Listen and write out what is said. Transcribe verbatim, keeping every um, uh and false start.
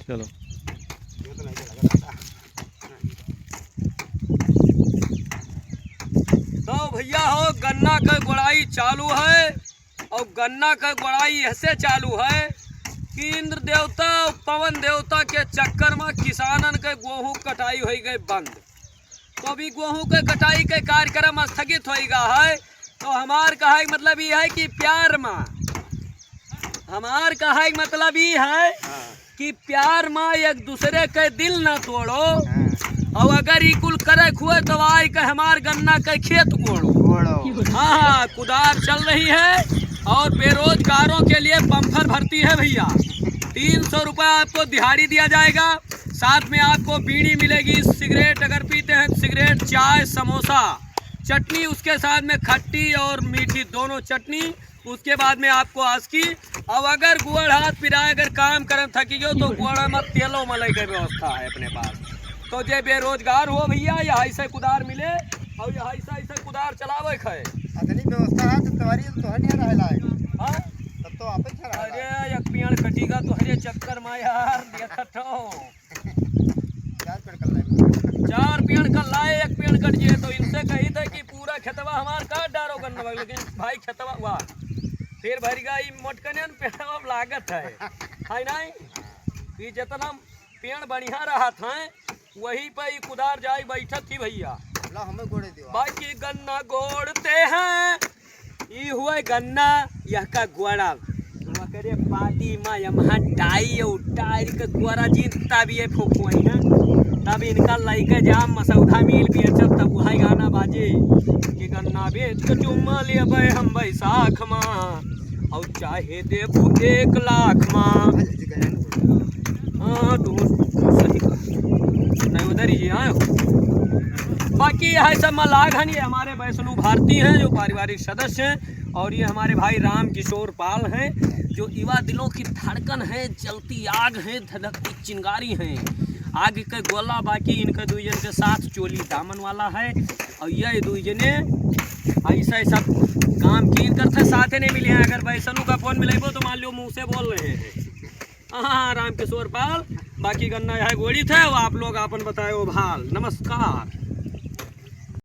चलो। तो भैया हो, गन्ना कै गोड़ाई चालू है और गन्ना कै गोड़ाई ऐसे चालू है कि इंद्र देवता और पवन देवता के चक्कर में किसानन के गोहूँ कटाई होइ गए बंद। तो अभी गोहूँ के कटाई के कार्यक्रम स्थगित होइ गा है। तो हमार कहे के मतलब ई है कि प्यार मा, हमार कहे के मतलब ई है हाँ। कि प्यार मा एक दूसरे के दिल ना तोड़ो। हाँ। और अगर ई कुल करे के हुए तो आइ के हमार गन्ना के खेत कोड़ो। कोड़ो। हाँ, हाँ, कुदार चल रही है और बेरोजगारों के लिए बम्पर भर्ती है भैया। तीन सौ रुपये आपको दिहाड़ी दिया जाएगा, साथ में आपको बीड़ी मिलेगी, सिगरेट अगर पीते हैं तो सिगरेट, चाय, समोसा, चटनी, उसके साथ में खट्टी और मीठी दोनों चटनी, उसके बाद में आपको आसकी। अब अगर गोड़ हाथ पिराए, अगर काम करम थकी गयो तो गोड़ में तेलो मलई के व्यवस्था है अपने पास। तो जे बेरोजगार हो भैया, यहाँ से कुदार मिले और यहाँ से, ऐसे कुदार चलावे के है। अतनी व्यवस्था है तो तुम्हारी तो है नहीं रहे लायक। हाँ? तब तो आप ही खा रहे अरे, एक पेड़ कटी गा तोहरे चक्कर मा यार, देखत हो। चार पेड़ कल लाए। चार पेड़ कल लाए, एक पेड़ कट जाए तो इनसे कही थे कि पूरा खेतवा हमार काट डारो गन्ना, लेकिन भाई खेतवा हुआ फिर भर गया, ई मोटकनियन पेड़वा लागत है, है नहीं? ई जितना पेड़ बढ़िया रहत हैं, वही पे ई कुदार जाई बैठत थी भैया। ला, हमें गोड़े दियो। बाकी गन्ना गोड़ते हैं, ई हुए गन्ना, यह का गोड़ा। ओकरे पाती मा यमहा डाई और डाई के गोड़ा जिन तब ये फुफुआई ना, तब इनका लइके जाम मसौधा मिल बेचब, तब वही गाना बाजे कि गन्ना बेच के चुम्मा लेबे हम बैसाख मा, और चाहे देबू एक लाख मा। हाँ, तो सही कहा। नहीं, उधर ही आए हो। बाकी यह सब मलाग हन, ये हमारे वैष्णु भारती हैं जो पारिवारिक सदस्य हैं, और ये हमारे भाई राम किशोर पाल हैं जो युवा दिलों की धड़कन है, जलती आग है, धधकती चिंगारी है, आग के गोला। बाकी इनके दुई जन के साथ चोली दामन वाला है, और ये दुई जने ऐसा ऐसा काम कीन करते साथे नहीं मिले हैं। अगर वैष्णु का फोन मिलेबो तो मान लो मुँह से बोल रहे हैं। हाँ, रामकिशोर पाल, बाकी गन्ना यह गोड़ी थे, वो आप लोग आपन बतायो भाल। नमस्कार।